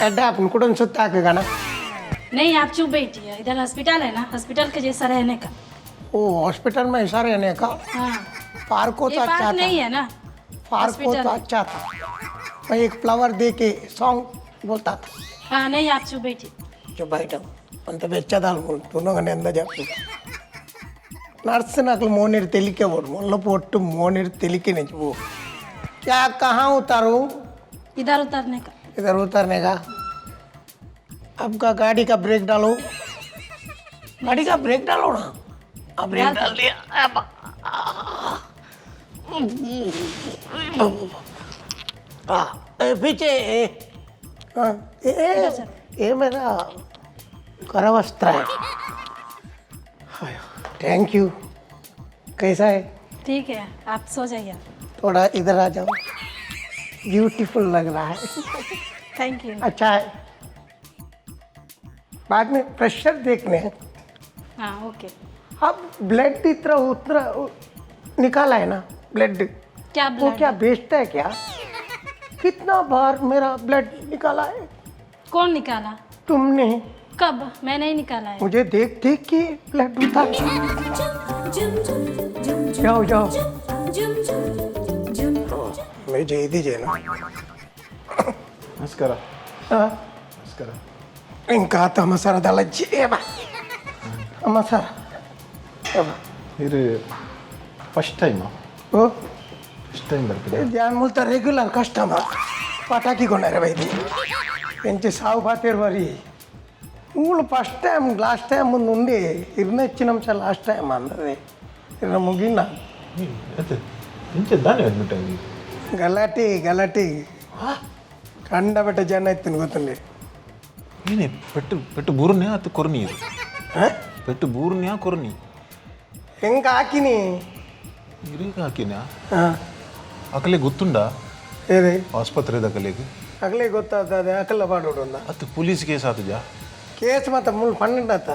ಎಡ್ಡೆ ಆಪುಂಡು ಕುಡೊಂದು ಸುತ್ತ ಹಾಕುಗಣ. नहीं, आप चुप बैठिए। इधर हॉस्पिटल है ना, हॉस्पिटल के जैसा रहने का। ओ, हॉस्पिटल में ऐसा रहने का? हाँ। पार्क हो ये तो अच्छा पार्क था। नहीं है ना। पार्क हो हॉस्पिटल तो है। अच्छा था। मैं एक फ्लावर दे के सॉन्ग बोलता था। हाँ, नहीं, आप चुप बैठिए। जो బయట అంత వెచ్చదాలు తున్నగానే ఎంత చెప్పు. నర్సు మోనిర్ తెలికే పోడు మొల్ల పొట్టు మోనిర్ తెలికే నుంచి పో. क्या कहाँ उतारूँ? इधर उतरने का। इधर उतरने का। आपका गाड़ी का ब्रेक डालो, गाड़ी का ब्रेक डालो ना। अब ब्रेक डाल दिया। हाँ, ए, पीछे ए, हाँ, ए, ए, ये मेरा करवस्त्र है। Thank you. कैसा है? ठीक है, आप सो जाइए। थोड़ा इधर आ जाओ। ब्यूटीफुल लग रहा है। Thank you. अच्छा है। बाद में प्रेशर देखने हैं। हाँ, ओके। अब ब्लड इतना उतना निकाला है ना ब्लड। क्या? वो ब्लड? क्या बेचता है क्या? कितना बार मेरा ब्लड निकाला है। कौन निकाला? तुमने। कब? मैं नहीं निकाला है। मुझे देख देख के ब्लड उतार। जाओ जाओ। मैं दीजिए ना। ನಮಸ್ಕಾರ. हाँ। ನಮಸ್ಕಾರ. ఇంకా ತಮಸರ ದಲಜ್ಜಿ ಅಮ್ಮ ಸರ್. ಇದು ಫಸ್ಟ್ ಟೈಮಾ? ಓ. ಫಸ್ಟ್ ಟೈಮ್ ಬರ್ತಿದೆ. ಧ್ಯಾನ್ ಮುಲ್ತ ರೆಗ್ಯುಲರ್ ಕಸ್ಟಮರ್. ಪಟಾಕಿ ಕೊಂಡಾರೆ ಬೈದಿ ಎಂಚೆ ಸಾವು ಪಾತೇರು ಬರಿ. ಮೂಳು first time last time ಮುಂದೆ ಉಂಡೆ ಇರ್ನ ಹೆಚ್ಚಿನ ಅಂಶ ಲಾಸ್ಟ್ ಟೈಮ್ ಅಂದದೆ ಇರ್ನ ಮುಗಿನ. ಅದೇ ಇಂಚೆ ದಾನೆ ಅಡ್ಮಿಟ್ ಆಗಿ. ಗಲಾಟೆ ಗಲಾಟೆ ಕಂಡಬಟ್ಟೆ ಜನ ಇತ್ತು ಗೊತ್ತುಂಡೆ. ಏನೇ ಪೆಟ್ಟು ಪೆಟ್ಟು ಬೂರ್ನ್ಯಾ ಅದು ಕೊರ್ನಿ ಇದು? ಪೆಟ್ಟು ಬೂರ್ನ್ಯಾ ಕೊರ್ನಿ? ಹೆಂಗೆ ಹಾಕಿನಿ. ಇರೀಗ ಹಾಕಿನ? ಹಾಂ. ಅಕಲೆ ಗೊತ್ತುಂಡಾ? ಏರಿ? ಆಸ್ಪತ್ರೆ ದಕಲೆಗೆ. ಅಗಲೇ ಗೊತ್ತಾಗ್ತದೆ ಅಕಲ್ಲ ಪಾಡೋಡು ಅಂದ. ಅದು ಪೊಲೀಸ್ ಕೇಸ್ ಆತಜಾ? ಕೇಸ್ ಮತ್ತೆ ಮುಳ್ಳು ಪನ್ನೆಂಡು ಆತ.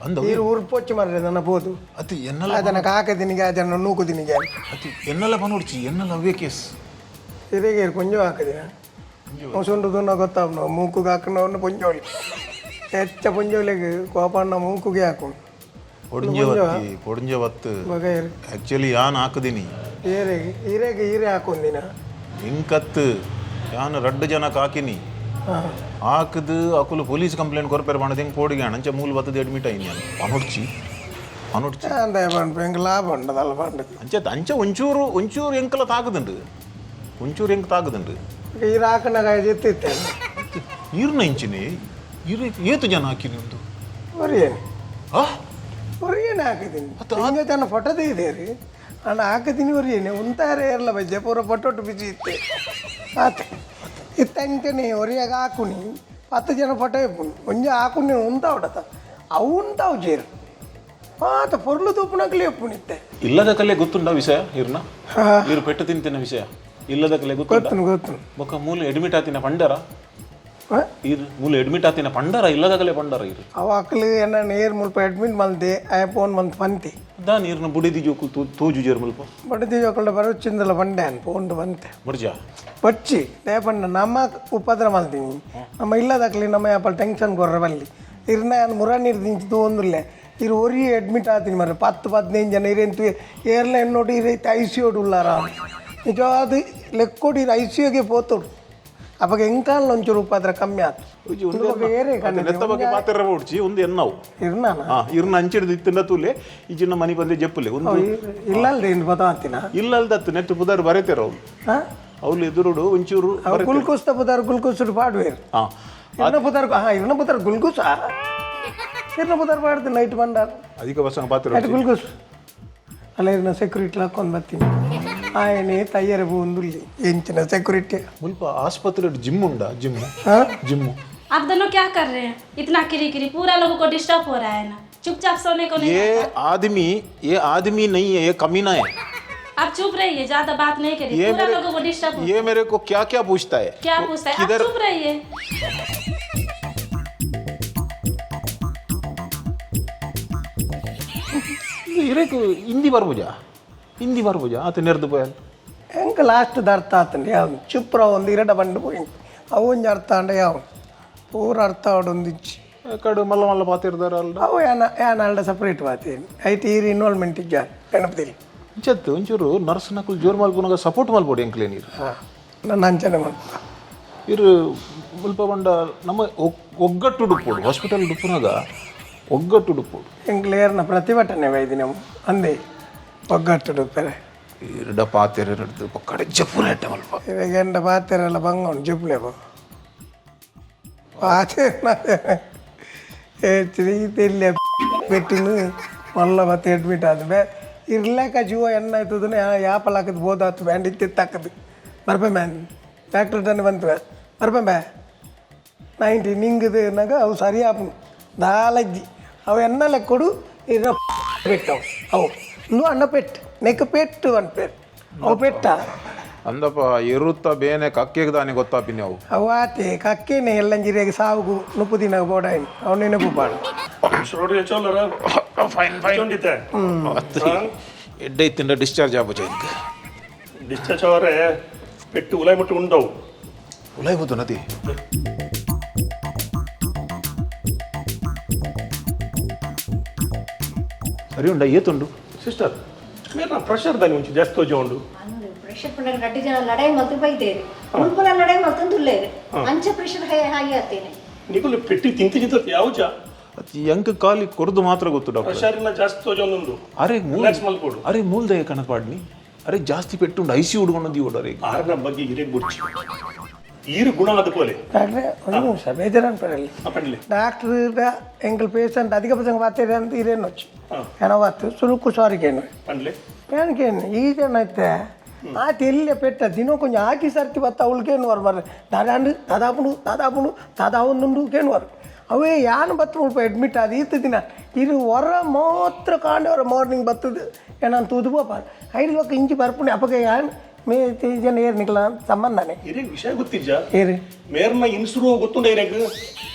ಅಂದ. ಈರು ಊರು ಪೊಚ್ಚು ಮಾರ್ರೆ ನನ್ನ ಬೋದು. ಅದು ಎನ್ನಲ. ಅದನ್ನ ಕಾಕದಿನಿಗೆ ಅದನ್ನ ನೂಕುದಿನಿಗೆ. ಅದು ಎನ್ನಲ ಪನೋಡ್ಚಿ ಎನ್ನಲ ಅವೇ ಕೇಸ್. ಇರಿಗೆ ಕೊಂಚ ಹಾಕದಿನ ಮುಸುಂಡು ತುನ್ನ ಗೊತ್ತಾವ್ನು ಮೂಕುಗೆ ಹಾಕಿನವನು ಪುಂಜೋಳಿ ಹೆಚ್ಚ ಪುಂಜೋಳಿಗೆ ಕೋಪಣ್ಣ ಮೂಕುಗೆ ಹಾಕು. ಪೊಡಿಂಜೆ ಬತ್ತಿ ಪೊಡಿಂಜೆ ಬತ್ತು. ಬಗೆಯರು. ಆಕ್ಚುಲಿ ಯಾನ್ ಹಾಕದಿನಿ. ಏರೆಗೆ ಹಿರೇಗೆ ಹೀರೆ ಹಾಕೊಂದಿನ. ಇಂಕತ್ತು ಯಾನ್ ರಡ್ಡು ಜನಕ್ಕೆ ಹಾಕಿನಿ. ಹಾಂ. ಹಾಕದು ಅಕುಲು ಪೊಲೀಸ್ ಕಂಪ್ಲೇಂಟ್ ಕೊರ್ಪೇರ್ ಪಂಡದ ಹೆಂಗೆ ಪೋಡಿಗೆ ಅಂಚೆ ಮೂಲ ಬತ್ತದ ಅಡ್ಮಿಟ್ ಆಯ್ನಿ ನಾನು ಪನೊಡ್ಚಿ ಪನೊಡ್ಚಿ. ಅಂದ ಪಂಡು ಎಂಕ್ ಲಾಭ ಉಂಡದಲ್ಲ ಪಂಡು. ಅಂಚೆ ಅಂಚೆ ಒಂಚೂರು ಒಂಚೂರು ಎಂಕಲ ತಾಕದುಂಡು ಒಂಚೂರು ಎಂಕ್ ತಾಕದುಂಡು. ಈರು ಹಾಕನಾಗ ಎತ್ತಿತ್ತೆ. ಈರ್ನ ಇಂಚಿನಿ ಇರು ಏತು ಜನ ಹಾಕಿನಿ ಒಂದು. ಒರಿಯೇನೆ. ಆ. ಒರಿಯೇನೆ ಹಾಕಿದ್ದೀನಿ ಹಿಂಗೆ ತನ್ನ ಫೋಟೋ ತೆಗೆದೇರಿ ಅಣ್ಣ ಹಾಕಿದ್ದೀನಿ ಒರಿಯೇನೆ ಉಂತಾರೆ ಇರಲ್ಲ ಬಜ್ಜೆ ಪೂರ ಫೋಟೋಟು ಬಿಸಿ ಇತ್ತೆ ಆತೆ ಇತ್ತಂಚನೆ ಒರಿಯಾಗ ಹಾಕುನಿ 10 ಜನ ಫೋಟೋ ಇಪ್ಪುನಿ ಒಂಜಿ ಹಾಕುನಿ ಉಂತಾವಡತ ಅವು ಉಂತಾವು ಜೇರು ಆತ ಪೊರ್ಲು ತೂಪುನಕ್ಲೆ ಇಪ್ಪುನಿತ್ತೆ. ಇಲ್ಲದ ಕಲೆ ಗೊತ್ತುಂಡ ವಿಷಯ ಇರ್ನ? ಹಾ. ಇರು ಪೆಟ್ಟು ತಿಂತಿನ ವಿಷಯ ಇಲ್ಲದ ಕಲೆ ಗೊತ್ತುಂಡ? ಗೊತ್ತುನು ಗೊತ್ತುನು. ಬೊಕ್ಕ ಮೂಲ ಅಡ್ಮಿಟ್ ಆತಿನ ಪಂಡರ? ಹಾ? ಇರು ಮೂಲ ಅಡ್ಮಿಟ್ ಆತಿನ ಪಂಡರ ಇಲ್ಲದ ಕಲೆ ಪಂಡರ ಇರು? ಅವ ಅಕ್ಲು ಎನ್ನ ನೇರ್ ಮುಲ್ಪ ಅಡ್ಮಿಟ್ ಮಲ್ದೆ ಆಯ ಫೋನ್ ಮಂತ್ ಪಂತೆ. ದಾನ್ ಇರ್ನ ಬುಡಿದಿ ಜೋಕು ತೋಜು ಜೇರು ಮುಲ್ಪ. ಬಡದಿ ಜೋಕುಲ್ಡ ಬರೋಚಿಂದಲ ಬಂಡೆ ಫೋನ್ ಬಂತೆ. ಬಡ್ಜಾ? ಬಚ್ಚಿ ದೇಪಂಡ ನಮ್ಮ ಉಪದ್ರ ಮಲ್ತೀನಿ ನಮ್ಮ ಇಲ್ಲದಕ್ಲಿ ನಮ್ಮ ಯಾಪಲ್ ಟೆನ್ಷನ್ ಕೊರ್ರೆ ಬಲ್ಲಿ ಇರ್ನ ಮುರ ನೀರು ದಿಂಚಿದ್ದು ಒಂದುಲ್ಲೆ ಇರು ಒರಿ ಅಡ್ಮಿಟ್ ಆತೀನಿ ಮರ 10 15 ಜನ ಇರೆಂತು ಏರ್ಲ ಎನ್ನೋಡು ಇರೈತೆ I C ಓಡು ಉಲ್ಲಾರ ನಿಜವಾದ ಲೆಕ್ಕೋಡು ಇರು I C ಯುಗೆ ಪೋತೋಡು ಅವಾಗ ಎಂಕಾಲ ಒಂಚೂರು ಉಪದ್ರ ಕಮ್ಮಿ ಆತು. ಏರೇ. ನೆತ್ತ ಬಗ್ಗೆ ಪಾತ್ರ ಓಡ್ಚಿ ಒಂದು ಎನ್ನವು. ಇರ್ನಾನ. ಹಾ ಇರ್ನ ಅಂಚಿಡ್ದು ಇತ್ತಿಂದ ತೂಲೆ ಈ ಚಿನ್ನ ಮನಿ ಬಂದೆ ಜಪ್ಪುಲೆ ಒಂದು. ಇಲ್ಲಲ್ದೆ ಇನ್ನು ಬದಾತಿನ. ಇಲ್ಲಲ್ದತ್ತು ನೆಟ್ಟು ಪುದಾರ್ ಬರೆತೇರ ಅವ್ರು. ಹಾಂ. ಅವ್ಲು ಎದುರುಡು ಒಂಚೂರು. ಅವು ಗುಲ್ಕುಸ್ತ ಪುದಾರ್ ಗುಲ್ಕುಸುಡು ಪಾಡುವೇರು. ಹಾ. ಇರ್ನ ಪುದಾರ್ ಹಾಂ ಇರ್ನ ಪುದಾರ್ ಗುಲ್ಕುಸ ಇರ್ನ ಪುದಾರ್ ಪಾಡ್ದು ನೈಟ್ ಬಂಡಾರ. ಅಧಿಕ ಬಸ್ಸಂಗ ಪಾತ್ರ. ನೈಟ್ ಗುಲ್ಕುಸ್ ಅಲ್ಲ ಇರ್ನ ಸೆಕ್ಯೂರಿಟಿ ಹಾಕೊಂಡು ಬರ್ತೀನಿ ಆಯನೆ ತಯ್ಯಾರ ಒಂದುಲ್ಲಿ ಎಂಚಿನ ಸೆಕ್ಯೂರಿಟಿ. ಮುಲ್ಪ ಆಸ್ಪತ್ರೆ ಜಿಮ್ ಉಂಡಾ ಜಿಮ್? ಹಾಂ. ಜಿಮ್. आप दोनों क्या कर रहे हैं? इतना किरी किरी, पूरा लोगों को डिस्टर्ब हो रहा है ना। चुपचाप सोने को नहीं ये आता? आदमी ये आदमी नहीं है, ये कमीना है। आप चुप रहिए, ज्यादा बात नहीं करिए। ये पूरा मेरे लोगों को डिस्टर्ब हो। ये मेरे को क्या क्या पूछता है। क्या वो पूछता है? आप किधर चुप रहिए। ಇರೇಕು ಹಿಂದಿ ಬರ್ಬುಜಾ ಹಿಂದಿ ಬರ್ಬುಜಾ ಆತ ನೆರ್ದು ಪೋಯಲ್. ಎಂಕ್ ಲಾಸ್ಟ್ ಅರ್ಥ ಆತಂడి ಯಾವು ಚುಪ್ರ ಒಂದು ಇರಡ ಬಂಡು ಪೋಯಿಂಟ್ ಅವು ಒಂಜಿ ಅರ್ಥ ಅಂಡ ಯಾವು. ಪೂರ ಅರ್ಥ ಆಡೊಂದಿಚ್ಚಿ. ಕಡು ಮಲ್ಲ ಮಲ್ಲ ಪಾತಿರ್ದಾರ ಅಲ್ಲ. ಅವು ಯಾನ ಯಾನ ಅಲ್ಡ ಸಪ್ರೇಟ್ ಬಾತೇನೆ ಐಟ್ ಈರ್ ಇನ್ವಾಲ್ವ್ಮೆಂಟ್ ಇಜ್ಜ ನೆನಪದಿಲ್ಲ. ಇಂಚತ್ತು ಒಂಚೂರು ನರ್ಸ್ ನಕುಲು ಜೋರು ಮಲ್ಪುನಾಗ ಸಪೋರ್ಟ್ ಮಲ್ಪೊಡು ಎಂಕ್ಲೆ ನೀರು. ಹಾಂ, ನನ್ನ ಅಂಚನೆ ಮಲ್ಪ. ಇರು ಮುಲ್ಪ ಬಂಡ ನಮ್ಮ ಒಗ್ಗಟ್ಟು ಉಡುಪೋಡು, ಹಾಸ್ಪಿಟಲ್ ಉಡುಪುನಾಗ ಒಗ್ಗಟ್ಟು ಉಡುಪೋಡು. ಎಂಕ್ಲೇರ್ನ ಪ್ರತಿಭಟನೆ ವೈದಿನ ಅಂದೆ ಒಗ್ಗಟ್ಟು ಪೆರೆ. ಇರಡ ಪಾತೆರೆ ನಡ್ದು ಪಕ್ಕಡೆ ಜಪುರ ಎಟ್ಟೆ ಮಲ್ಪ. ಇವಾಗ ಎಂಡ ಪಾತೆರೆಲ್ಲ ಬಂಗ ಉಂಡು ಜುಪ್ಲೆ ಪಾತೆರ ತೆಲ್ಲ ಪೆಟ್ಟಿನ ಮಲ್ಲ ಮತ್ತೆ ಅಡ್ಮಿಟ್ ಆದ ಬೇ ಇರ್ಲಾಕ ಜೀವ ಎಣ್ಣ ಆಯ್ತದನ್ನ ಯಾಪಲ್ ಹಾಕದ್ ಬೋದಾತು ಬ್ಯಾಂಡ್ ಇತ್ತಿತ್ತು ಹಾಕದು ಬರ್ಪೆ ಮ್ಯಾನ್ ಡಾಕ್ಟರ್ ತಾನೆ ಬಂತು ಬರ್ಪೆ ಬ್ಯಾ 90 ನಿಂಗದು ಅವು ಸರಿ ಆಪು ದಾಲಜ್ಜಿ ಅವು ಎನ್ನಲೆ ಕೊಡು ಇರ ಪೆಟ್ಟವು ಅವು ಇನ್ನೂ ಅಣ್ಣ ಪೆಟ್ಟು ನೆಕ್ ಪೆಟ್ಟು ಅನ್ಪೇರು ಅವು ಪೆಟ್ಟ. ಅಂದಪ್ಪ ಇರುತ್ತ ಬೇನೆ ಕಕ್ಕೆಗೆ ದಾನಿ ಗೊತ್ತಾಪಿನಿ ಅವು. ಅವು ಆತೆ ಕಕ್ಕೇನೆ ಎಲ್ಲಂಜಿರಿಗೆ ಸಾವುಗು ನುಪ್ಪು ದಿನ ಬೋಡಾಯಿನ ಅವು ನೆನಪು ಪಾಡು. ಫೈನ್ ಫೈನ್, ಎಡ್ಡೆ ಇತ್ತಿಂಡ ಡಿಸ್ಚಾರ್ಜ್ ಆಪು ಇಂಕ್. ಡಿಸ್ಚಾರ್ಜ್ ಅವರೇ ಪೆಟ್ಟು ಉಲಾಯ್ ಮುಟ್ಟು ಉಂಡವು. ಉಲಾಯ್ ಹೋತು ನದಿ. ಸರಿ ಉಂಡ ಏತುಂಡು? ಸಿಸ್ಟರ್, ಮೇರೆ ಪ್ರೆಷರ್ ದಾನಿ ಒಂಚು ಜಾಸ್ತಿ ತೋಜ ಉಂಡು. ಪ್ರೆಷರ್ ಪಂಡ ರಡ್ಡಿ ಜನ ಲಡಾಯಿ ಮಲ್ತು ಬೈದೇರು, ಮುಲ್ಪಲ ಲಡಾಯಿ ಮಲ್ತೊಂದುಲ್ಲೇರು, ಅಂಚ ಪ್ರೆಷರ್ ಹೈ ಹಾಗೆ ಆತೇನೆ. ನಿಕುಲು ಪೆಟ್ಟಿ ತಿಂತಿ ಚಿಂತ ಯಾವ್ಜ? ಅತಿ ಎಂಕ್ ಖಾಲಿ ಕೊರ್ದು ಮಾತ್ರ ಗೊತ್ತು ಡಾಕ್ಟರ್. ಪ್ರೆಷರ್ ಇಲ್ಲ ಜಾಸ್ತಿ ತೋಜ ಉಂಡು. ಅರೆ ಮೂಲ್ ರಿಲ್ಯಾಕ್ಸ್ ಮಲ್ಪೊಡು. ಅರೆ ಮೂಲ್ದಯ ಕಣಕ್ ಪಾಡ್ನಿ, ಅರೆ ಜಾಸ್ತಿ ಪೆಟ್ಟುಂಡು ಐಸಿ ಹುಡುಗೊಂಡು ದೀವಡು ಅರೆ. ಆರ್ನ ಬಗ್ಗೆ ಹಿರಿಯ ಬುಡ್ಚಿ ಈರು ಗುಣ ಅದು ಪೋಲೆ. ಡಾಕ್ಟ್ರೆ, ಒಂದು ನಿಮಿಷ ಬೇಜಾರು ಪಂಡ್ಲೆ. ಡಾಕ್ಟರ್ ಎಂಕಲ್ ಪೇಷಂಟ್ ಅಧಿಕ ಪ್ರಸಂಗ ಬಾತೇರೆ ಅಂತ ಇರೇನು వచ్చి ಏನೋ ಬಾತು ಸುರುಕು ಸಾರಿಗೇನು. ಪಂಡ್ಲೆ. ಏನು ಈ ಜನ ಐತೆ ಆತ ಎಲ್ಲಿ ಪೆಟ್ಟ ದಿನ ಕೊಂಚ ಹಾಕಿ ಸರ್ತಿ ಬತ್ತ ಅವಳಿಗೇನು ವರ್ ಬರ್ರೆ ದಾದಾಂಡು ದಾದಾಪುಂಡು ದಾದಾಪುಂಡು ದಾದಾ ಒಂದುಂಡು ಕೇನುವರು ಅವೇ ಯಾನು ಬತ್ತು ಮುಲ್ಪ ಅಡ್ಮಿಟ್ ಆದ ಈತ ದಿನ ಇದು ಹೊರ ಮಾತ್ರ ಕಾಂಡವರ ಮಾರ್ನಿಂಗ್ ಬತ್ತದು ಏನಂತ ತೂದು ಪೋಪಾರ ಐದು ಲೋಕ ಇಂಚಿ ಬರ್ಪುಂಡು ಅಪ್ಪಗೆ ಯಾನ್ ಮೇ ಜನ ಏರ್ ನಿಕ್ಲ ಸಂಬಂಧನೇ. ಹಿರಿಯ ವಿಷಯ ಗೊತ್ತಿಜ್ಜ? ಏರು? ಮೇರ್ನ ಇನ್ಸುರು ಗೊತ್ತುಂಡ ಹಿರಿಯಗ್?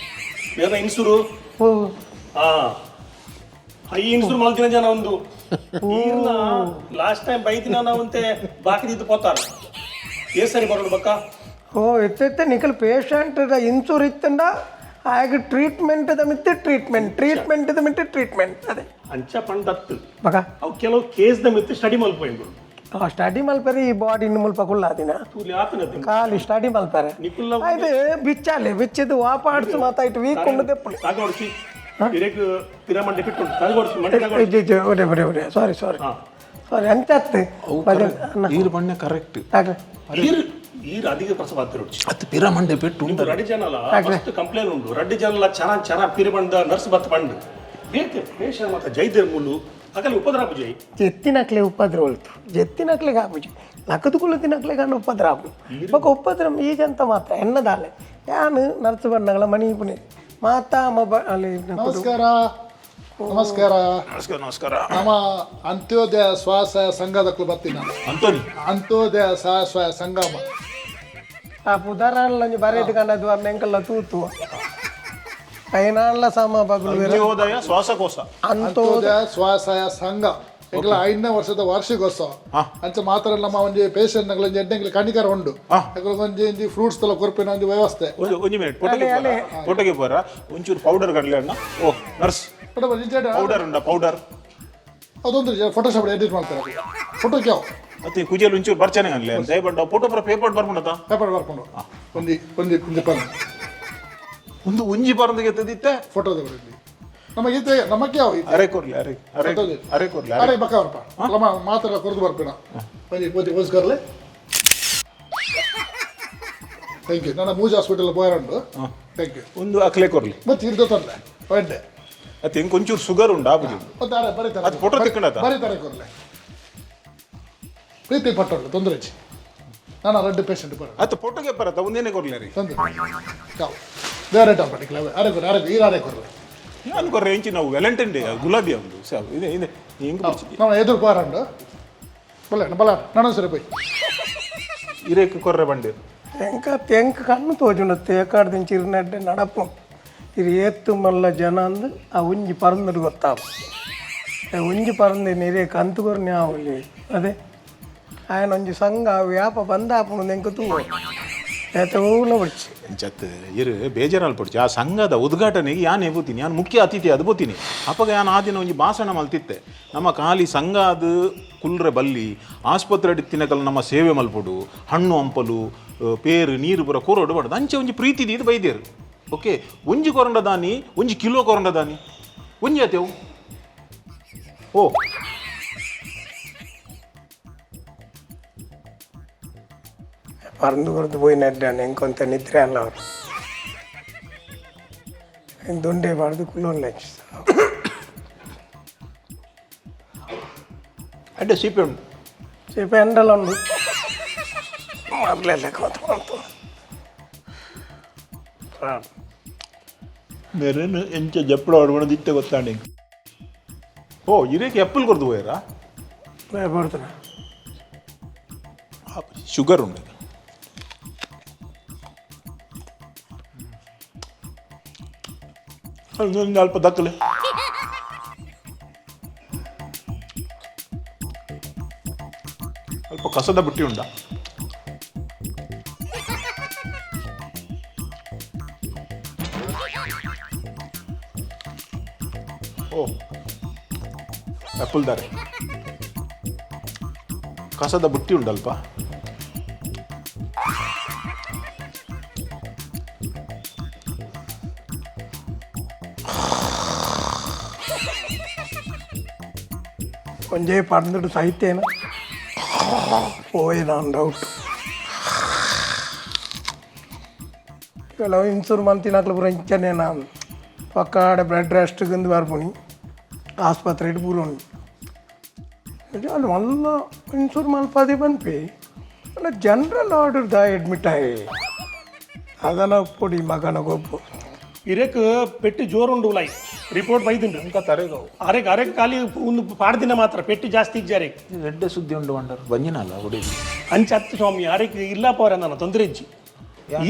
ಮೇರ್ನ ಇನ್ಸುರು. ಓ. ಹಾ, ಹೈ ಇನ್ಸುರು ಮಲ್ತಿನ ಜನ ಒಂದು ಈರ್ನ ಲಾಸ್ಟ್ ಟೈಮ್ ಬೈದಿನ ನಾವಂತೆ ಬಾಕಿ ದಿದ್ದು ಪೋತಾರ ಏ ಸರಿ ಬರೋಡು ಬಕ್ಕ. ಓ ಎತ್ತೆತ್ತೆ ನಿಖಲ್ ಪೇಷಂಟ್ ಇನ್ಸೂರ್ ಇತ್ತಂಡ ಆಗ treatment the ಮಿತ್ತೆ treatment, treatment the ಮಿತ್ತೆ treatment ಅದೇ. ಅಂಚ ಪಂಡತ್ತು. ಬಕ. ಅವು ಕೆಲವು ಕೇಸ್ the ಮಿತ್ತು study ಮಲ್ಪೋಯಿಂದು. Study ಮಲ್ಪರೆ ಈ ಬಾಡಿ ಮುಲ್ಪ ಕುಲ್ಲಾದಿನ. ತೂಲಿ ಆತನ. ಖಾಲಿ ಸ್ಟಡಿ ಮಲ್ಪರೆ. ನಿಕುಲ್ಲ. ಆಯ್ತು, ಬಿಚ್ಚಾಲೆ ಬಿಚ್ಚಿದ್ದು ವಾಪಾಡ್ಸು ಮಾತಾಯ್ತು ವೀಕ್ ಉಂಡು ದೆಪ್ಪುಲಿ. ತಾಗೋಡ್ಸಿ ಹಿರೇಕ್ ಪಿರ ಮಂಡೆ ಪಿಟ್ಟು ತಾಗೋಡ್ಸಿ ಮಂಡೆ ತಾಗೋಡ್ಸಿ. ಒಡೆ ಒಡೆ ಒಡೆ, ಸಾರಿ ಸಾರಿ ಸಾರಿ ಎಂತ ಈರು ಬಣ್ಣ ಕರೆಕ್ಟ್. ಡಾಕ್ಟ್ರೆ. ಈರ್ ಈರ್ ಅಧಿಕ ಪ್ರಸವ ಆತಿರೋಡ್ಚಿ. ಅತ್ ಪಿರ ಮಂಡೆ ಪೆಟ್ಟು ಉಂಡು. ರಡ್ಡಿ ಜನಲ ಫಸ್ಟ್ ಕಂಪ್ಲೇನ್ ಉಂಡು, ರಡ್ಡಿ ಜನಲ ಚರ ಚರ ಪಿರ ಬಂದ ನರ್ಸ್ ಬತ್ತ ಪಂಡು ಬೇತೆ ಪೇಷಂಟ್ ಮಾತ ಜೈದೇರ್ ಮುಳ್ಳು ಅಗಲಿ ಉಪದ್ರಾಪ ಜೈ. ಜೆತ್ತಿನಕ್ಲೆ ಉಪದ್ರ ಒಲ್ತು ಜೆತ್ತಿನಕ್ಲೆಗೆ ಆಪುಜಿ ಲಕ್ಕದುಕುಳ್ಳು ತಿನ್ನಕ್ಲೆ ಕಂಡು ಉಪದ್ರ ಆಪು ಬೊಕ ಉಪದ್ರ ಈಗಂತ ಮಾತ್ರ ಎನ್ನದಾಲೆ ಯಾನು ನರ್ಸ್ ಬಣ್ಣಗಳ ಮಣಿ ಪುಣೆ ಮಾತಾ ಮೊಬೈಲ್ ಅಲ್ಲಿ. ನಮಸ್ಕಾರ, ನಮಸ್ಕಾರ. ನಮಸ್ಕಾರ ನಮಸ್ಕಾರ. ನಮ್ಮ ಅಂತ್ಯೋದಯ ಸ್ವಸಹಾಯ ಸಂಘದ ಬರ್ತೀನಿ ನಾನು. ಅಂತೋನಿ. ಅಂತ್ಯೋದಯ ಸ್ವಸಹಾಯ ಸಂಗಮ. ಆ ಪುದರಾನ್ಲ ಒಂಜಿ ಬರೇಟ್ ಕಂಡದ್ದು ಅರ್ನ ಎಂಕಲ್ಲ ತೂತು ಐನಾನ್ಲ ಸಮ ಬಗುಲು. ಅಂತ್ಯೋದಯ ಶ್ವಾಸಕೋಶ. ಅಂತೋದಯ. ಅಂತ್ಯೋದಯ ಸ್ವಸಹಾಯ ಸಂಘ ಎಂಕಲ 5ನೇ ವರ್ಷದ ವಾರ್ಷಿಕೋತ್ಸವ. ಅಂಚ ಮಾತ್ರ ನಮ್ಮ ಒಂಜಿ ಪೇಷಂಟ್ ನಗಳ ಒಂಜಿ ಎಡ್ಡೆಂಗ್ಲ ಕಣಿಕರ ಉಂಡು, ಎಂಕಲ ಒಂಜಿ ಒಂಜಿ ಫ್ರೂಟ್ಸ್ ತಲ ಕೊರ್ಪಿನ ಒಂಜಿ ವ್ಯವಸ್ಥೆ. ಒಂದು ಒಂಜಿ ಮಿನಿಟ್, ಫೋಟೋಗೆ ಫೋಟೋಗೆ ಬೋರ ಒಂಚೂರು ಪೌಡರ್ ಕಡಲೆ ಅಣ್ಣ. ಓ ನರ್ಸ್. ಪೌಡರ್ ಉಂಡ ಪೌಡರ್? ಅದೊಂದು ಫೋಟೋಶಾಪ್ ಎಡಿಟ್ ಮಾಡ್ತಾರೆ ಫೋಟೋ ಕ್ಯಾವ್. ಮತ್ತೆ ಕುಜಲ್ ಒಂಚೂರು ಬರ್ಚಾನೆ ಅನ್ಲೆ ದಯಪಂಡ ಫೋಟೋ ಪರ ಪೇಪರ್ ಬರ್ಪುಂಡತ. ಪೇಪರ್ ಬರ್ಕೊಂಡು ಒಂಜಿ ಒಂಜಿ ಒಂಜಿ ಪನ್. ಒಂದು ಒಂಜಿ ಬರಂದಿಗೆ ತೆದಿತ್ತೆ. ಫೋಟೋ ನಮ್ಮ ಈತೆ ನಮಕ್ಕೆ ಯಾವ ಈತೆ. ಅರೆ ಕೊರ್ಲಿ ಅರೆ ಅರೆ ಅರೆ ಕೊರ್ಲಿ. ಅರೆ ಬಕ್ಕ ಬರ್ಪ ಲಮ ಮಾತ್ರ ಕೊರ್ದು ಬರ್ಪಿನ ಒಂಜಿ ಒಂಜಿ ಓಸ್ಕರ್ಲೆ. Thank you. ನನ್ನ ಮೂಜ ಹಾಸ್ಪಿಟಲ್ ಪೋಯರಂಡು. Thank you. ಒಂದು ಅಕ್ಲೆ ಕೊರ್ಲಿ. ಮತ್ತೆ ಇರ್ದ ತೊಂದರೆ ಒಡ್ಡೆ. ಮತ್ತೆ ಇಂಕ್ ಒಂಚೂರು ಶುಗರ್ ಉಂಡು ಆಪುಜಿ. ಮತ್ತೆ ಅರೆ ಬರೀತಾರೆ. ಅದು ಫೋಟೋ ತಿಕ್ಕಂಡತ? ಬರೀತಾರೆ ಕೊರ್ಲೆ ಪ್ರೀತಿ ಪಟ್ಟೊಳ್ಳೆ ತೊಂದರೆ ಇಜ್ಜಿ. ನಾನು ರೆಡ್ ಪೇಷಂಟ್ ಬರ. ಅತ್ತ ಫೋಟೋಗೆ ಬರತ್ತ ಒಂದೇನೆ ಕೊರ್ಲಿ ರೀ. ತೊಂದರೆ ಕಾವು ಬೇರೆ ಟಾಪ್ ಪರ್ಟಿಕ್ಯುಲರ್ ಅರೆ ಕೊರ್ಲೆ ಅರೆ ಈರ ಅರೆ ಕೊರ್ಲೆ. ನಾನು ಕೊರ್ರೆ ಎಂಚಿ ನಾವು ವ್ಯಾಲೆಂಟೈನ್ ಡೇ ಗುಲಾಬಿ ಒಂದು ಸಾವು ಇದೆ ಇದೆ ಹಿಂಗೆ ಬಿಡ್ಚಿದ್ದೆ. ನಾವು ಎದುರು ಪೋರಂಡು ಬಲ್ಲ ಬಲ್ಲ ನಾನು ಸರಿ ಪೋಯ್. ಇರೇಕ್ ಕೊರ್ರೆ ಬಂಡೆ. ಎಂಕ ತೆಂಕ ಕಣ್ಣು ತೋಜುಂಡು ತೇಕಾಡ್ದಿಂಚಿ ಇರ್ನಡ್ಡೆ ನಡಪು ಇರು ಏತ್ತು ಮಲ್ಲ ಜನ ಅಂದು ಆ ಒಂಜಿ ಪರಂದುಡು ಗೊತ್ತಾಪು ಆ ಒಂಜಿ ಪರಂದು ನಿರೆ ಕಂತುಕೊರ್ನೆ ಆವಲಿ ಅದೇ ఆయన ಒಂಜಿ ಸಂಘ ವ್ಯಾಪ ಬಂದಾಪುಂಡು ಎಂಕ ತೂ ಏತ ಓಲ ಬಡ್ಚಿ. ಜತ್ ಇರು ಬೇಜಾರಲ್ಲಿ ಪಡ್ಚಿ ಆ ಸಂಘದ ಉದ್ಘಾಟನೆಗೆ ಯಾನ್ ಬೋತೀನಿ, ಯಾನ್ ಮುಖ್ಯ ಅತಿಥಿ ಅದು ಬೋತೀನಿ. ಅಪ್ಪಗ ಯಾನ್ ಆ ದಿನ ಒಂಜಿ ಭಾಷಣ ಮಲ್ತಿತ್ತೆ. ನಮ್ಮ ಖಾಲಿ ಸಂಘ ಅದು ಕುಲ್ರೆ ಬಲ್ಲಿ ಆಸ್ಪತ್ರೆ ತಿನ್ನಕಲ್ ನಮ್ಮ ಸೇವೆ ಮಲ್ಪೊಡು, ಹಣ್ಣು ಹಂಪಲು ಪೇರು ನೀರು ಪೂರ ಕೊರಡು ಬಡದು ಅಂಚೆ ಒಂಜಿ ಪ್ರೀತಿ ಇದು ಬೈದೇರು. ಓಕೆ, ಒಂಜಿ ಕೊರಂಡ ದಾನಿ, ಒಂಜಿ ಕಿಲೋ ಕೊರಂಡ ದಾನಿ ಒಂಜಿ ಆತೇವು. ಓ ಪರಂದು ಕೊರದು ಪೋಯಿನಡ್ಡಾನೆ ಎಂಕೊಂತ ನಿದ್ರೆ ಅಲ್ಲ ಅವರು ದೊಂಡೆ ಬಾರ್ದು ಕುಲ್ಲೊಂದು ಲಂಚ್ ಅಡ್ಡೆ ಸಿಪೆ ಉಂಟು. ಸೇಪೆ ಅಂಡಲ್ಲ ಉಂಡು ಮೊದಲೆಲ್ಲ ಕೂತ್ಕೊಂತು. ಮೆರನ್ ಎಂಚ ಜಪ್ಪಡ ಹೊಡ್ಕೊಂಡು ದಿತ್ತೆ ಗೊತ್ತಾಂಡಿ. ಓ ಇರೇಕೆ ಎಪ್ಪಲ್ ಕೊರ್ದು ಹೋಯರಾ? ಭಯಪಡ್ತಾನೆ. ಶುಗರ್ ಉಂಟು. ಅದೊಂದು ಅಲ್ಪ ದಕ್ಕಲೆ. ಅಲ್ಪ ಕಸದ ಬುಟ್ಟಿ ಉಂಟಾ? ಓ ಆ್ಯಪಲ್ದಾರೆ ಕಸದ ಬುಟ್ಟಿ ಉಂಡಲ್ಪ. ಒಂಜೇ ಪಂದುಡು ಸಾಹಿತ್ಯನ ಪೋಯ್ ನಾನು ಡೌಟ್. ಕೆಲವು ಇನ್ಸೂರ್ ಮಲ್ತಿನಾಕ್ಲು ಪೂರ ಇಂಚನೆ ನಾನು ಪಕ್ಕಾಡೆ ಬ್ಲಡ್ ರೆಸ್ಟ್ ಗಿಂದು ಬರ್ಪುನಿ ಆಸ್ಪತ್ರೆಡ್ ಪೂರ ಉಂಡು. ಅಲ್ಲಿ ಮಲ್ಲ ಇನ್ಸೂರ್ ಮಲ್ಪಾದೆ ಪನ್ಪಿ ಅಲ್ಲ general order the admit ಆಯ್ ಅದನ್ನ ಪೊಡಿ ಮಗನ ಗೊಬ್ಬು. ಇರೇಕ್ ಪೆಟ್ಟಿ ಜೋರುಂಡು ಲೈ ರಿಪೋರ್ಟ್ ಬೈದುಂಡು. ಅರೆಗ್ ಅರೆಗ್ ಖಾಲಿ ಒಂದು ಪಾಡ್ದಿನ ಮಾತ್ರ ಪೆಟ್ಟಿ ಜಾಸ್ತಿ ಇಜ್ಜಿ ಅರೆಗ್. ಎಡ್ಡೆ ಸುದ್ದಿ ಉಂಡು ಅಂಡರ್ ಬಂಜಿನಲ್ಲ ಹುಡುಗಿ. ಅಂಚ ಹತ್ತು ಸ್ವಾಮಿ ಅರೆಗ್ ಇಲ್ಲ ಪೋರ ನನ್ನ ತೊಂದರೆ ಇಜ್ಜಿ.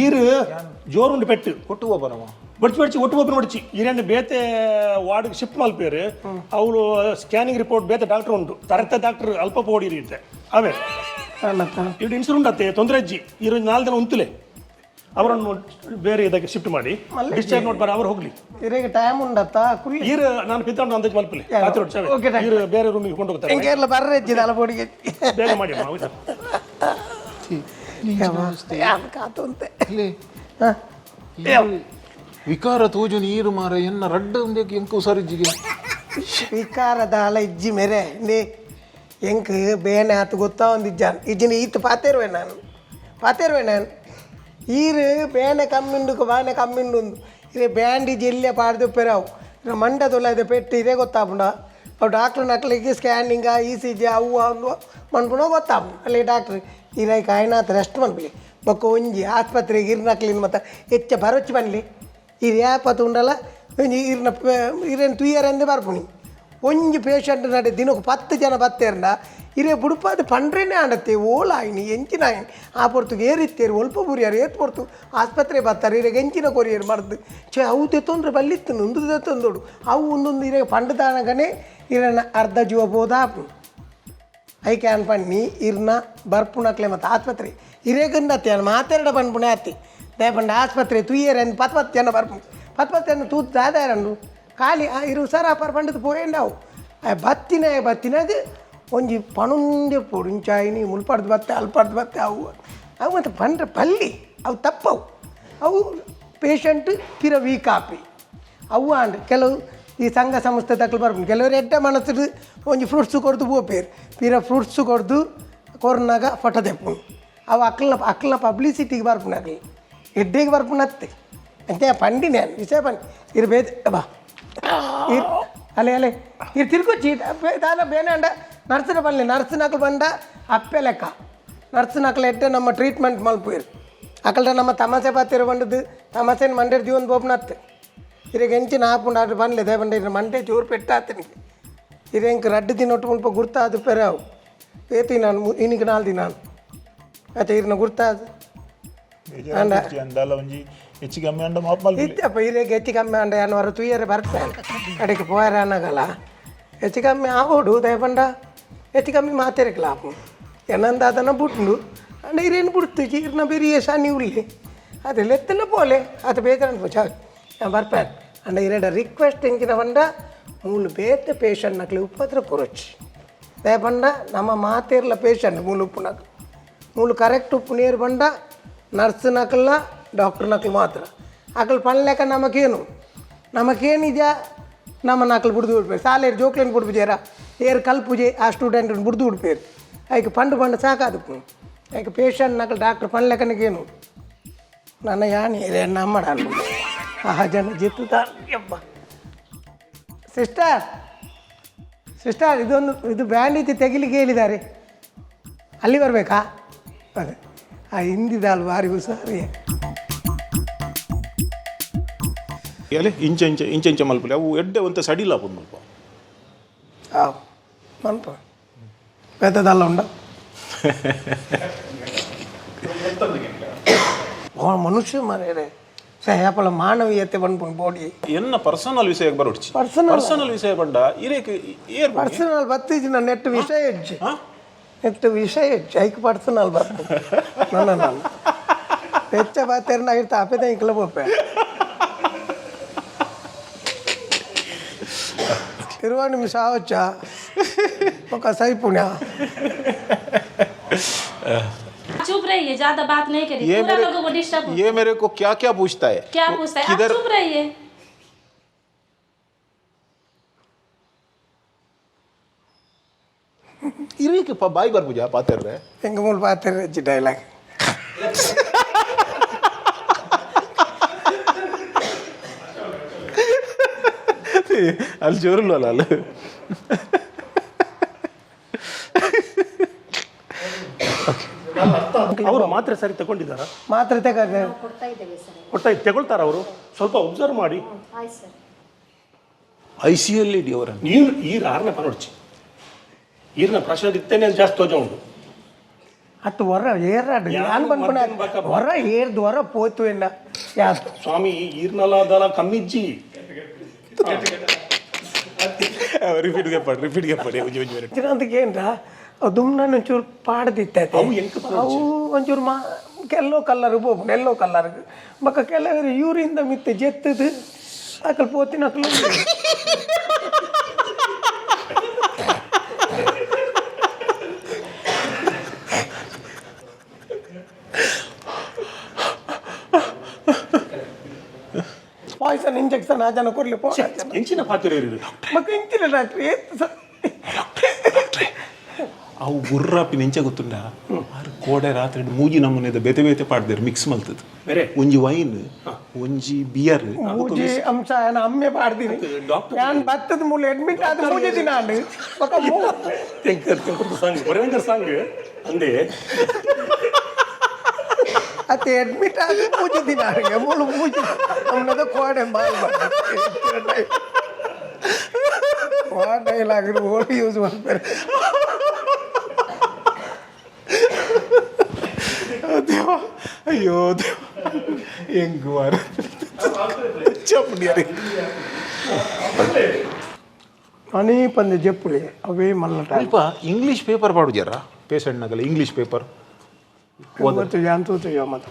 ಈರು ಜೋರುಂಡು ಪೆಟ್ಟು. ಕೊಟ್ಟು ಹೋಗಮ್ಮ. ಬಡ್ಚಿ ಬಡ್ಚಿ ಒಟ್ಟು ಒಬ್ಬರು ಬಡ್ಚಿ ಈರೆಂಡು ಬೇತೆ ವಾರ್ಡ್ಗೆ ಶಿಫ್ಟ್ ಮಲ್ಪೇರು. ಅವಳು ಸ್ಕ್ಯಾನಿಂಗ್ ರಿಪೋರ್ಟ್ ಬೇತೆ ಡಾಕ್ಟರ್ ಉಂಟು, ತರತ ಡಾಕ್ಟರ್ ಅಲ್ಪ ಪೋಡಿರಿ ಇತ್ತೆ ಅವೇ. ಅಲ್ಲತ್ತ. ಇಡು ಇನ್ಸೂರ್ ಉಂಟತ್ತೆ ತೊಂದರೆ ಅಜ್ಜಿ. ಇರು 4 ದಿನ ಉಂತುಲೆ ಅವರನ್ನು ಬೇರೆ ಇದಕ್ಕೆ ಶಿಫ್ಟ್ ಮಾಡಿ ಡಿಸ್ಚಾರ್ಜ್ ನೋಟ್ ಬರ ಅವ್ರು ಹೋಗ್ಲಿ. ಇರೆಗೆ ಟೈಮ್ ಉಂಡತ್ತ ಕುಲ್ಲಿ. ಈರು ನಾನು ಪಿತ್ತಂಡು ಅಂದಾಜು ಮಲ್ಪಲೆ ರಾತ್ರಿ ಹೊತ್ತು ಓಕೆ, ಚಾವೆ. ಡಾಕ್ಟರ್. ಈರು ಬೇರೆ ರೂಮಿಗೆ ಕೊಂಡು ಹೋಗ್ತಾರೆ. ಎಂಕೇರ್ಲ ಬರ್ರೆ ಅಜ್ಜಿ ಪೊಡಿಗೆ. ಬೇಗ ಮಾಡಿ ಅಮ್ಮ, ಆಯ್ತಾ? ಕಾತುಂತೆ. ವಿಕಾರ ತೋಜು ನೀರು ಮಾರ ಎನ್ನ ರಡ್ಡ ಒಂದೇಕ್ ಎಂಕು ಹುಷಾರಿಜ್ಜಿಗೆ. ವಿಕಾರದ ಅಲ ಇಜ್ಜಿ ಮೇರೆ ನೇ ಎಂಕ್ ಬೇನೆ ಆತು ಗೊತ್ತಾ ಒಂದು ಇಜ್ಜಾನ್ ಇಜ್ಜಿನ ಈತ್ ಪಾತೇರುವೆ ನಾನು ಪಾತೇರುವೆ ನಾನು. ಈರು ಬೇನೆ ಕಮ್ಮಿಂಡುಕು ಬಾನೆ ಕಮ್ಮಿಂಡು ಉಂದು ಇರೆ ಬ್ಯಾಂಡೇಜ್ ಎಲ್ಲೇ ಪಾಡ್ದು ಪೆರಾವು ಇರ ಮಂಡ ತೊಲ ಇದೆ ಪೆಟ್ಟು ಇರೇ ಗೊತ್ತಾಪುಂಡ. ಅವು doctor ನಕ್ಲಿಗೆ scanning E C G ಅವು ಒಂದು ಮನ್ಪುಣ ಗೊತ್ತಾಪುಂಡು. ಅಲ್ಲಿ ಡಾಕ್ಟ್ರ್ ಇರೈಕ್ ಆಯ್ನಾತ್ ರೆಸ್ಟ್ ಮನ್ಪುಲಿ ಬೊಕ್ಕ ಒಂಜಿ ಆಸ್ಪತ್ರೆಗೆ ಇರ್ನಕ್ಲಿನ ಮತ್ತು ಹೆಚ್ಚ ಬರೋಚ್ ಬನ್ಲಿ. ಇರು ಯಾಪತ್ತು ಉಂಡಲ ಒಂಜಿ ಇರ್ನ ಇರೇನು ತುಯ್ಯರೆಂದೇ ಬರ್ಪುಣಿ. ಒಂಜಿ ಪೇಷಂಟ್ ನಡೆ ದಿನಕ್ಕೆ 10 ಜನ ಬತ್ತೇರ್ನ ಇರೇ ಬುಡುಪಾದ ಪಂಡ್ರೇನೆ ಆಂಡತ್ತೆ ಓಲಾಯಿನಿ ಎಂಚಿನ ಆಯಿನಿ ಆ ಪೊರ್ತುಗೆ ಏರಿತ್ತೇರು ಒಲ್ಪ ಬುರಿಯಾರು ಏತ್ ಪೊರ್ತು ಆಸ್ಪತ್ರೆ ಬರ್ತಾರೆ. ಇರೆಗೆ ಎಂಚಿನ ಕೊರಿಯರು ಮರ್ದು ಛೇ ಅವು ತೆತ್ತೊಂದ್ರೆ ಬಲ್ಲಿತ್ತು ಒಂದು ತೆತ್ತೊಂದೋಡು ಅವು ಒಂದೊಂದು ಇರೆಗೆ ಪಂಡದಾನಗನೇ ಇರನ ಅರ್ಧ ಜೀವ ಬೋದಾಪು. ಐಕೆ ಅನ್ಪಣ್ಣಿ ಇರ್ನ ಬರ್ಪುಣಕ್ಲೆ ಮತ್ತು ಆಸ್ಪತ್ರೆ ಇರೇಗಂದತ್ತೆ ಅನ್ ಮಾತೆರಡ ಪನ್ಪುಣೆ ಅತ್ತಿ ದಯಪಂಡ ಆಸ್ಪತ್ರೆ ತುಯ್ಯರೆ 10 10 ಜನ ಬರ್ಪುಣಿ 10 10 ಜನ ತೂತು ದಾದಾರಂಡು ಖಾಲಿ ಇರು ಸರ್ ಅಪಾರ ಪಂಡದು ಪೋಯಂಡವು ಬತ್ತಿನ ಬತ್ತಿನದು ಒಂಜಿ ಪಣುಂದೆ ಪೋಡು ಇಂಚಾಯಿನಿ ಮುಲ್ಪಾಡ್ದು ಬತ್ತೆ ಅಲ್ಪಾಡ್ದು ಬತ್ತೆ ಅವು ಅವು ಮತ್ತು ಪಂಡ್ರೆ ಪಲ್ಲಿ ಅವು ತಪ್ಪವು ಅವು ಪೇಷಂಟ್ ಪಿರ ವೀಕ್ ಆಪಿ ಅವು ಆಂಡ್. ಕೆಲವು ಈ ಸಂಘ ಸಂಸ್ಥೆ ತಕ್ಕಲು ಬರ್ಪುಂಡು. ಕೆಲವರು ಎಡ್ಡೆ ಮನಸ್ಸು ಒಂಜಿ ಫ್ರೂಟ್ಸ್ ಕೊರ್ದು ಪೋಪೇರು ಪಿರ ಫ್ರೂಟ್ಸ್ ಕೊರ್ದು ಕೊರ್ನಾಗ ಫೋಟೋ ತೆಪ್ಪುಂಡು ಅವು ಅಕ್ಲ ಅಕ್ಲ ಪಬ್ಲಿಸಿಟಿಗೆ ಬರ್ಪುಂಡು ಅಕ್ಲು ಎಡ್ಡೆಗೆ ಬರ್ಪುಂಡು ಅತ್ತೆ ಅಂತೆ ಪಂಡಿನೇ ವಿಷಯ ಪಂಡಿ ಇರು ಬೇದ ಬಾ ಇರ್ ಅಲೆ ಅಲೆ ಇರು ತಿರ್ಕೊಚ್ಚಿ ದಾದ ಬೇನೆ ಅಂಡ ನರ್ಸಿನ ಪನ್ಲೆ ನರ್ಸಿನಕಲು ಬಂಡ ಅಪ್ಪೆ ಲೆಕ್ಕ ನರ್ಸಿನಕಲು ಎಡ್ಡೆ ನಮ್ಮ ಟ್ರೀಟ್ಮೆಂಟ್ ಮಲ್ಪುಯಿರು ಅಕಲ್ಡ ನಮ್ಮ ತಮಾಸೆ ಪಾತಿರ ಬಂಡದು ತಮಾಸೆನ ಮಂಡೇರ್ ಜೀವನ ಬೋಪ್ನತ್ತು ಇರೆಗೆ ಎಂಚಿನ ಆಪುಂಡು ಅటు ಬನ್ಲೆ ದೇಪಂಡ ಇರ ಮಂಡೆ ಚೂರು ಪೆಟ್ಟಾತನಿಗೆ ಇರೆ ಎಂಕ್ ರಡ್ಡು ದಿನ ಒಟ್ಟು ಮುಲ್ಪ ಗುರ್ತಾದು ಪೆರಾವು ಏತಿ ನಾನು ಇನಿಗೆ 4 ದಿನ ಆಯ್ತಾ ಇರ್ನ ಗುರ್ತಾದು. ಅಂದಾಲ ಒಂಜಿ ಹೆಚ್ಚು ಕಮ್ಮಿ ಅಂಡ ಮಾಪ್ ಮಲ್ಪುಲೆ. ಇತ್ತಪ್ಪ ಹಿರಿಯಗೆ ಹೆಚ್ಚು ಕಮ್ಮಿ ಅಂಡ ಏನು ವರ ತುಯ್ಯರೆ ಬರ್ತಾರೆ ಕಡೆಗೆ ಪೋಯರ ಅನ್ನಗಲ್ಲ ಹೆಚ್ಚು ಕಮ್ಮಿ ಆಗೋಡು ದಯಪಂಡ ಹೆಚ್ಚು ಕಮ್ಮಿ ಮಾತಿರಕ್ಲ ಆಪು ಏನಂದ ಅದನ್ನು ಬಿಟ್ಟು ಅಂಡ ಹಿರಿಯನ್ ಬಿಡ್ತು ಇರ್ನ ಬೆರಿಯ ಶನಿ ಉಳ್ಳಿ ಅದು ಲೆತ್ತನ ಪೋಲೆ ಅದು ಬೇಜಾರು ಪೋಚ ಬರ್ಪೇನ್. ಅಂಡ ಇರೆಡ ರಿಕ್ವೆಸ್ಟ್ ಎಂಚಿನ ಪಂಡ ಮೂಲು ಬೇತೆ ಪೇಷಂಟ್ ನಕ್ಲೆ ಉಪದ್ರ ಕೊರೊಚ್ಚಿ. ದಾಯೆ ಪಂಡ ನಮ್ಮ ಮಾತೇರ್ಲ ಪೇಷಂಟ್ ಮೂಲು ಉಪ್ಪುನಕ್ಲು, ಮೂಲು ಕರೆಕ್ಟ್ ಉಪ್ಪು ನೇರು ಪಂಡ ನರ್ಸ್ ನಕಲ್ಲ ಡಾಕ್ಟರ್ ನಕಲು ಮಾತ್ರ. ಅಕಲ್ ಪನ್ಲೆಕ ನಮಕೇನು ನಮಕೇನಿದ್ಯಾ, ನಮ್ಮ ನಕಲು ಬುಡ್ದು ಬಿಡ್ಪೇರು. ಸಾಲೇರು ಜೋಕ್ಲೇನು ಬುಡ್ಪುಜೇರ, ಏರು ಕಲ್ಪುಜೆ ಆ ಸ್ಟೂಡೆಂಟ್ ಬುಡ್ದು ಬಿಡ್ಪೇರು. ಐಕ್ ಪಂಡು ಪಂಡ ಸಾಕಾದಪ್ಪು. ಐಕ್ ಪೇಷಂಟ್ ನಕಲು ಡಾಕ್ಟರ್ ಪನ್ಲೆಕನಿಗೇನು ನನ್ನ ಯಾನಿ ನಮ್ಮಡ ಆ ಜನ ಜಿತ್ತುತ್ತಾ. ಯಪ್ಪ, ಸಿಸ್ಟರ್ ಸಿಸ್ಟರ್, ಇದೊಂದು ಇದು ಬ್ಯಾಂಡೇಜ್ ತೆಗಿಲಿಕ್ಕೆ ಹೇಳಿದ್ದಾರೆ, ಅಲ್ಲಿ ಬರಬೇಕಾ? ಅದೇ ಆ ಹಿಂದಿದಾಲ್ ಭಾರಿ ಹುಷಾರಿ. ಎಲೆ ಇಂಚ ಇಂಚ ಇಂಚ ಇಂಚ ಮಲ್ಪಲೆ, ಅವು ಎಡ್ಡೆ ಒಂತೆ ಸಡಿಲ ಆಪುಂಡು ಮಲ್ಪ. ಹಾಂ, ಮಲ್ಪ ಪೇತದಲ್ಲ ಉಂಡ ಮನುಷ್ಯ ಮರೇರೆ ಸಹಪಲ ಮಾನವೀಯತೆ ಪನ್ಪುಂಡು ಬೋಡಿ. ಎನ್ನ ಪರ್ಸನಲ್ ವಿಷಯಕ್ಕೆ ಬರೋಡ್ಚಿ. Personal? Personal ವಿಷಯ ಪಂಡ ಇರೇಕ್ ಏರ್ ಪರ್ಸನಲ್ ಬತ್ತಿಜಿ, ನನ್ನ ನೆಟ್ ವಿಷಯ ಹೆಚ್ಚು, ನೆಟ್ ವಿಷಯ ಹೆಚ್ಚು. ಐಕ್ ಪರ್ಸನಲ್ ಬರ್ತು ನನ್ನ ನಾನು ಹೆಚ್ಚ ಬಾತೇರ್ನ ಇರ್ತ ಅಪೇದ ಇಂಕ್ಲ ಪೋಪೆ ಇರುವ ನಿಮಿಷ ಆವಚ್ಚ ఒక ಸೈಪುಣ್ಯ. चुप रहिए, ज्यादा बात नहीं करिए। ये पूरा मेरे लोगों को डिस्टर्ब। ये मेरे को क्या क्या पूछता है। क्या वो पूछता है? आप किधर चुप रहिए। ಇರೇಕ್ ಬಾಯ್ ಬರ್ಪುಜ ಪಾತೆರ್ರೆ. ಎಂಗ ಮೂಲ ಪಾತೆರ್ ಹೆಚ್ಚು ಡೈಲಾಗ್. ಅಲ್ಲಿ ಜೋರುಲ್ಲ ಅಲ್ಲ ಅಲ್ಲಿ. ಅವರು ಮಾತ್ರೆ ಸರಿ ತಗೊಂಡಿದ್ದಾರಾ? ಮಾತ್ರೆ ತಗದೆ. ನಾವು ಕೊಡ್ತಾ ಇದ್ದೇವೆ ಸರ್. ಕೊಡ್ತಾ ತಗೊಳ್ತಾರ ಅವರು? ಸ್ವಲ್ಪ ಒಬ್ಸರ್ವ್ ಮಾಡಿ. ಆಯ್ತು ಸರ್. I C L ಇಡಿ ಅವರನ್ನು. ನೀರು ಈರು ಆರನೇ ಪನೊಡ್ಚಿ, ಈರಿನ ಪ್ರಶ್ನೆ ಇತ್ತೇನೆ ಜಾಸ್ತಿ ತೋಜ ಉಂಟು. ಅತ್ತು ಹೊರ ಏರಾಡು ಯಾರು ಯಾನ್ ಪನ್ಪುನ. ಮದ್ದಿನ ಬಕ ಹೊರ ಏರ್ದು ಹೊರ ಪೋತು ಎನ್ನ ಯಾರು. ಸ್ವಾಮಿ, ಈರ್ನಲ ದಲ ಕಮ್ಮಿಜ್ಜಿ. ರಿಪೀಟ್ ಗೆಪ್ಪಡಿ, ರಿಪೀಟ್ ಗೆಪ್ಪಡಿ, ಒಂಜಿ ಒಂಜಿ ಮಿನಿಟ್. ಅದಕ್ಕೆ ಅವು ದುಮ್ನ ಒಂಚೂರು ಪಾಡ್ದಿತ್ತೆ. ಅವು ಎಂಕ್ ಪನೊಡ್ಚಿ. ಅವು ಒಂಚೂರು ಮಾ ಎಲ್ಲೋ ಕಲ್ಲರ್ ಪೋಪುಂಡು, ಎಲ್ಲೋ ಕಲ್ಲರ್ ಬೊಕ್ಕ ಕೆಲವರು ಯೂರಿಂದ ಮಿತ್ತೆ ಜೆತ್ತದು ಅಕಲ್ ಪೋತಿನಕಲು. ಪಾಯ್ಸನ್ ಇಂಜೆಕ್ಷನ್ ಆ ಜನ ಕೊಡ್ಲಿ ಪೋ. ಎಂಚಿನ ಪಾತ್ರೆ ಇರು. ಮಕ್ಕ ಇಂಚಿನ ಡಾಕ್ಟ್ರ್ ಏತ್ ಅವು ಗುರ್ರಾಪಿ ಎಂಚ ಗೊತ್ತುಂಡ, ಆರು ಕೋಡೆ ರಾತ್ರಿ ಮೂಜಿ ನಮೂನೆದ ಬೇತೆ ಬೇತೆ ಪಾಡ್ದೇರು ಮಿಕ್ಸ್ ಮಲ್ತದ್ದು. ಬೇರೆ? ಒಂಜಿ ವೈನ್, ಒಂಜಿ ಬಿಯರ್. ಮೂಜಿ ಅಂಶ ನಾನು ಅಮ್ಮೆ ಪಾಡ್ತೀನಿ. ಡಾಕ್ಟರ್ ನಾನು ಬತ್ತದ ಮೂಲ ಅಡ್ಮಿಟ್ ಆದ ಮೂಜಿ ದಿನ ಆಂಡ್ ಬೊಕ್ಕ ತೆಂಕರ್ ತೆಂಕರ್ ಸಾಂಗ್ ಬರವೆಂಕರ್ ಸಾಂಗ್ ಅಂದೆ. ಅತ್ತೆ ಅಡ್ಮಿಟ್ ಆದ ಮೂಜಿ ದಿನ ಆಂಡ್ ಮೂಲು ಮೂಜಿ ನಮ್ಮದ ಕೋಡೆ ಮಾಲ್ ಡೈಲಾಗ್ ಓಡಿ ಯೂಸ್ ಮಾಡ್ತಾರೆ. ದೇವ, ಅಯ್ಯೋ ದೇವ, ಹೆಂಗ್ ಮಾರ ಚಪ್ಪಡಿ. ಅಣಿ ಪಂದ ಜಪ್ಪುಳಿ ಅವೇ ಮಲ್ಲ. ಸ್ವಲ್ಪ ಇಂಗ್ಲೀಷ್ ಪೇಪರ್ ಪಾಡುಜಾರ ಪೇಷಂಟ್ ನಗಲ ಇಂಗ್ಲೀಷ್ ಪೇಪರ್? ಗೊತ್ತು ಜಾನ್ ತೂತು ಮತ್ತು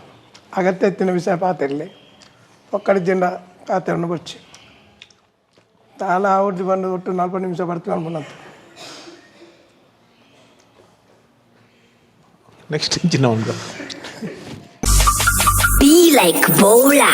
ಅಗತ್ಯ ಎತ್ತಿನ ವಿಷಯ ಪಾತಿರಲಿ ಒಕ್ಕಡೆ ಜನ ಪಾತಿರನ್ನು ಬಚ್ಚಿ ತಾಲ ಅವ್ರದ್ದು ಬಂದು ಒಟ್ಟು 40 ನಿಮಿಷ ಬರ್ತೀವಿ ಅನ್ಬಂತು. ನೆಕ್ಸ್ಟ್ ಇಂಚಿನ ಒಂದು. Be like Bola.